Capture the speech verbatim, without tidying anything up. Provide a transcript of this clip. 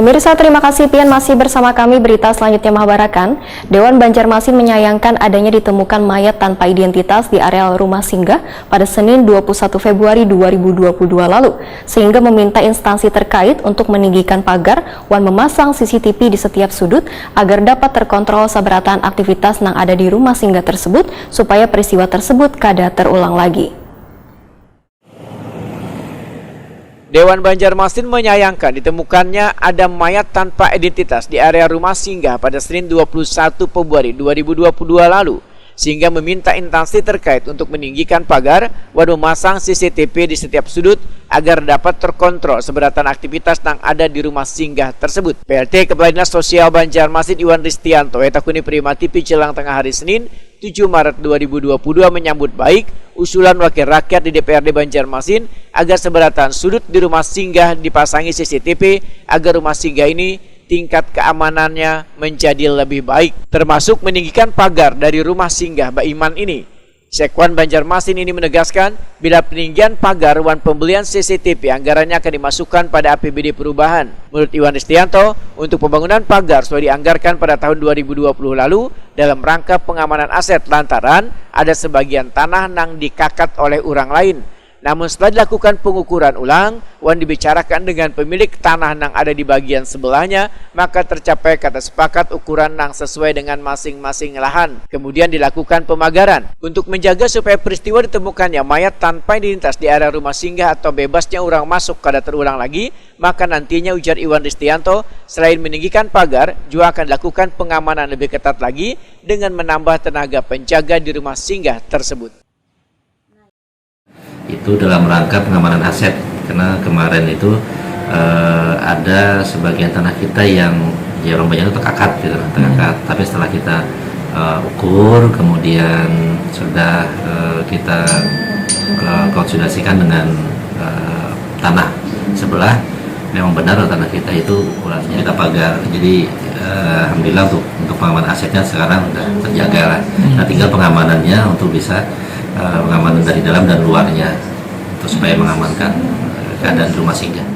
Pemirsa, terima kasih pian masih bersama kami. Berita selanjutnya mahabarakan, Dewan Banjarmasin menyayangkan adanya ditemukan mayat tanpa identitas di areal rumah singgah pada Senin dua puluh satu Februari dua ribu dua puluh dua lalu, sehingga meminta instansi terkait untuk meninggikan pagar wan memasang C C T V di setiap sudut agar dapat terkontrol sabarataan aktivitas nang ada di rumah singgah tersebut supaya peristiwa tersebut kada terulang lagi. Dewan Banjarmasin menyayangkan ditemukannya ada mayat tanpa identitas di area rumah singgah pada Senin dua puluh satu Februari dua ribu dua puluh dua lalu, sehingga meminta instansi terkait untuk meninggikan pagar wan memasang C C T V di setiap sudut agar dapat terkontrol sabarataan aktivitas nang ada di rumah singgah tersebut. P L T Kepala Dinas Sosial Banjarmasin Iwan Ristianto, Eta Kuni Prima T V Jelang Tengah Hari Senin, tujuh Maret dua ribu dua puluh dua menyambut baik usulan wakil rakyat di D P R D Banjarmasin agar sabarataan sudut di rumah singgah dipasangi C C T V agar rumah singgah ini tingkat keamanannya menjadi lebih baik, termasuk meninggikan pagar dari rumah singgah Baiman ini. Sekwan Banjarmasin ini menegaskan, bila peninggian pagar wan pembelian C C T V anggarannya akan dimasukkan pada A P B D perubahan. Menurut Iwan Ristianto, untuk pembangunan pagar sudah dianggarkan pada tahun dua ribu dua puluh lalu dalam rangka pengamanan aset lantaran ada sebagian tanah nang dikakat oleh urang lain. Namun setelah dilakukan pengukuran ulang wan dibicarakan dengan pemilik tanah nang ada di bagian sebelahnya, maka tercapai kata sepakat ukuran nang sesuai dengan masing-masing lahan. Kemudian dilakukan pemagaran. Untuk menjaga supaya peristiwa ditemukannya mayat tanpa identitas di area rumah singgah atau bebasnya urang masuk kada terulang lagi, maka nantinya, ujar Iwan Ristianto, selain meninggikan pagar, jua akan dilakukan pengamanan lebih ketat lagi dengan menambah tenaga penjaga di rumah singgah tersebut. Itu dalam rangka pengamanan aset, karena kemarin itu eh, ada sebagian tanah kita yang, ya, orang Banjar itu tekakat gitu, tekakat. Tapi setelah kita eh, ukur, kemudian sudah eh, kita eh, konsultasikan dengan eh, tanah sebelah, memang benar tanah kita itu ukurannya kita pagar. Jadi eh, alhamdulillah untuk untuk pengamanan asetnya sekarang sudah terjaga lah. Nah, tinggal pengamanannya untuk bisa eh, pengamanan dari dalam dan luarnya, untuk supaya mengamankan eh, keadaan rumah singgah.